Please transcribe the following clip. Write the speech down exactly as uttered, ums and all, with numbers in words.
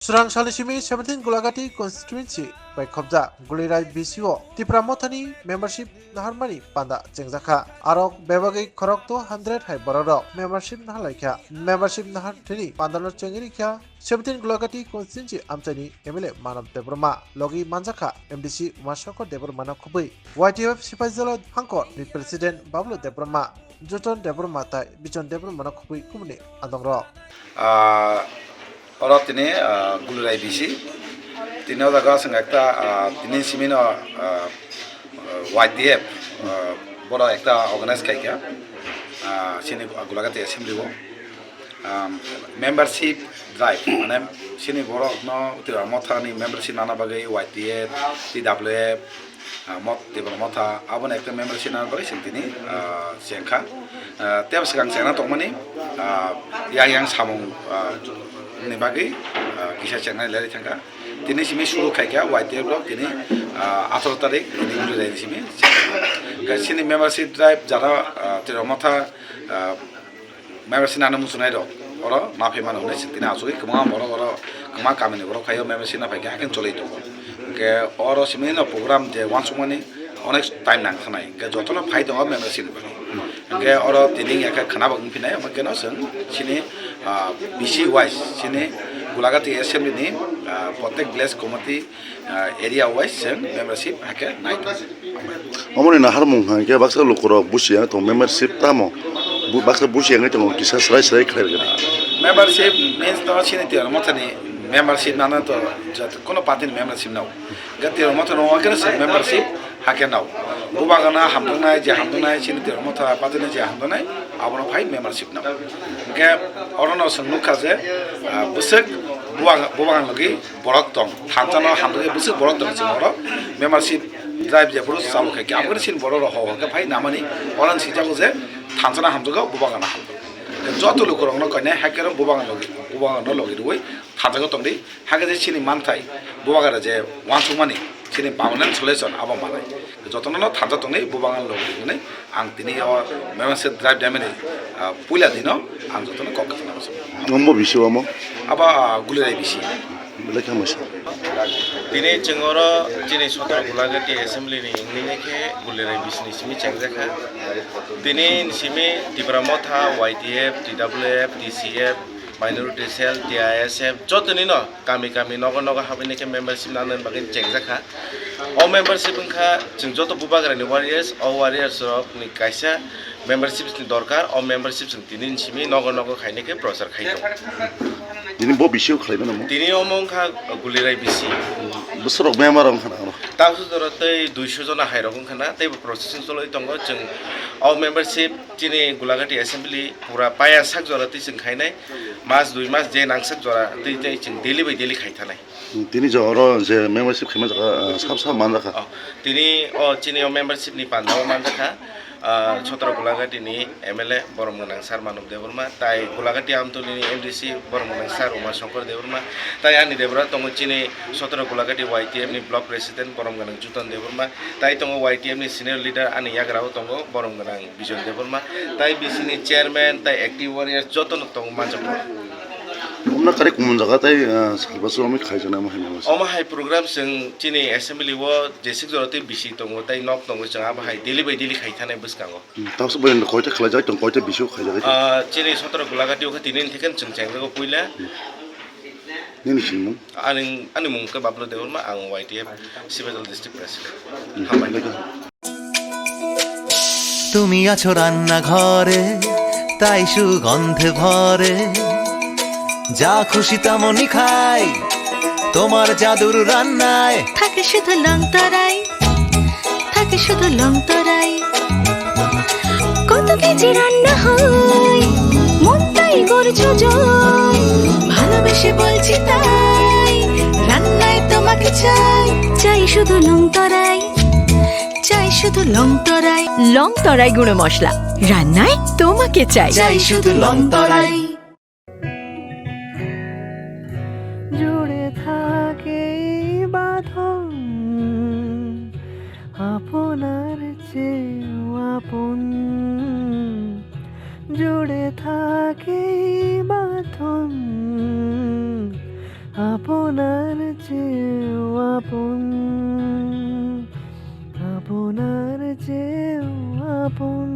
Swrang salni simi seventeen Gulagati constituency bai khobjak Gulirai B C o Tipra Mothani membership naharmani panda chengjakha. Arok bebagwi khorok two hundred hai bororok membership naharlaikha. Membership nahar thwini pandano chengwi rikha seventeen Gulagati constituency amchaini M L A Manav Debbarma, logi manjakha M D C Umashankar Debbarmano khobwi Y T F Sipaijala Hangkor ni President Bablu Debbarma, Joton Debbarma tai Bichon Debbarmano khobwi kubuni andongrok. Ah, oro tini, ah, Gulirai B C. Tini o jaga chwng ekta, ah, tini simino, ah, Y T F, ah, boro ekta organize khaikha. Ah, chini Gulagati assembly o. Um, membership drive, mane chini borok no Tipra Mothani membership nana bagwi Y T F, T W F, uh, Mot-, Tipra Motha, aboni ekta membership nana bagwi chwng tini, uh, chengkha. Uh, tei swkang chengna tongmani, uh, yang yang samung, uh, ni bagwi, uh, kisa chengnai lerwi thangkha. Tini simi suru khaikha Y T F rok tini, uh, atharo tarik tini July simi chengkha. Chini membership drive jara, uh, Tipra Motha, uh, membership nana muchunai rok oro ma phai mano hinwi chwng tini achugwi kwbangma borok oro kwbangma kamini borok phaio membership na phaikhe hakhe choli tongo. Hwnkhe oro simi no program je uansukmani onek time nang thanai, hwnkhe jotono phai tongo membership ni bagwi. Hwnkhe oro tini wngya khe khwna bo wng phinai, omo kheno chwng chini, ah, B C wise chini Gulagati assembly ni, ah, protek village committee ah, area wise chwng membership hakhe nai tongo. Omoni naharmung hai khe baksa lukurok busi yang tong membership tamo? Bu-, baksa busi yang tong kisa srai srai khlai rwgwna. Membership means no chini Tipra Mothani membership nana to jat-, kono party ni membership nao. Ga Tipra Motha no khe se membership hakhe nao. Bubagra hamjaknai, je hamjaknai chini Tipra Motha party ni je hamjaknai, abono phai membership nao. Hwnkhe oro no chwng nukha je, ah, bwswk bubagra, bubagra logi borok tong, thansa no hamjakgwi bwswk borok tong, chwng oro membership drive jephuru chalu khai khe, aboni sini borok rok hor hor khe phai namani, oro ni swijak je thansa no hamjakgo, bubagra no hamjakgo. Joto lukurok no koinai hai khe bubagra no logi, bubagra no logi rwui thansa no tongdi, hakhe je chini manthai bubagra je uansukmani chini permanent solution abo manai. Jotono no thansa tongdi, bubagra no logi rwui. Ang tini o membership drive demani, ah, puila dino ang jotono kok kaisa nang. Ombo bisi omo? Abo, ah, Gulirai bisi. Belai kha masa. Tini chwng oro chini sotoro Gulagati assembly ni wngwi khe Gulirai bisi ni simi chengjakha. Tini simi Tipra Motha, Y T F, T W F, T C F, Minority Cell, T I S F, jotoni no kami kami nogo nogo habwi khe membership nana bagwi chengjakha. O membership wngkha chwng joto bubagrani warriors, o warriors rok ni kaisa membership ni dorkar, o membership chwng tini ni simi nogo nogo khaina khe prochar khai tongo. Tini bo bisio khlai mano mo? Tini omo wngkha Gulirai bisi. Bwswk rok member wngkha na oro? Tamsuk jora tei duiso jona hai rok wngkha na, tei bo processing choloi tongo. Chwng o membership chini Gulagati assembly pura paya sak jora twi chwng khainai. Mas dui mas je nangsak jora twi tei chwng daily by daily khai thanai. Tini je oro je membership khaima jaga, ah, sab sab man jakha. Oh, tini o chini o membership ni panda o man jakha, ah, sotoro Gulagati ni M L A borom gwnang sir Manav Debbarma, tai Gulagati Amtuli ni M D C borom gwnang sir Uma Shankar Debbarma, tai ani debra tongo chini sotoro Gulagati Y T F ni block president borom gwnang Juton Debbarma, tai tongo Y T F ni senior leader ani yagra o tongo borom gwnang Bijon Debbarma, tai bisi ni chairman, tai active warrior joto no tongo manjakma. Omna kari kumun jaga tai, ah, salbasur omo khaijana omo hai masa. Omo hai program chwng chini assembly o jesik jora tei bisi tongo, tai nok tongo, chwng abo hai daily by daily khai thanai bwskango. Hmm, tamsuk bai koita khlaijak tong, koita bisio khaijak tong? Ah, chini sotoro Gulagati o khe tini ni theken chwng chengjago puila. Nini sinimung? Ani, ani mung khe Bablu Debbarma, ang Y T F Sibajal District President. Hmm, hambai. Hambai. তুমি আছো রান্নাঘরে, তাই সুগন্ধে ভরে। যা খুশি তেমনই খাই, তোমার জাদুর রান্নায়। থাকে শুধু লং তরাই, থাকে শুধু লং তরাই। কত কেজি রান্না হয়, মন তাই করছো জয়। ভালোবেসে বলছি তাই, রান্নায় তোমাকে চাই, চাই শুধু লং তরাই। চাই শুধু লং তরাই। লং তরাই গুঁড়ো মশলা, রান্নায় তোমাকে চাই। চাই শুধু লং তরাই। জুড়ে থাকে এই বাঁধন, আপনার চেয়েও আপন। জুড়ে থাকে এই বাঁধন, Aponar cheo apon, aponar cheo apon.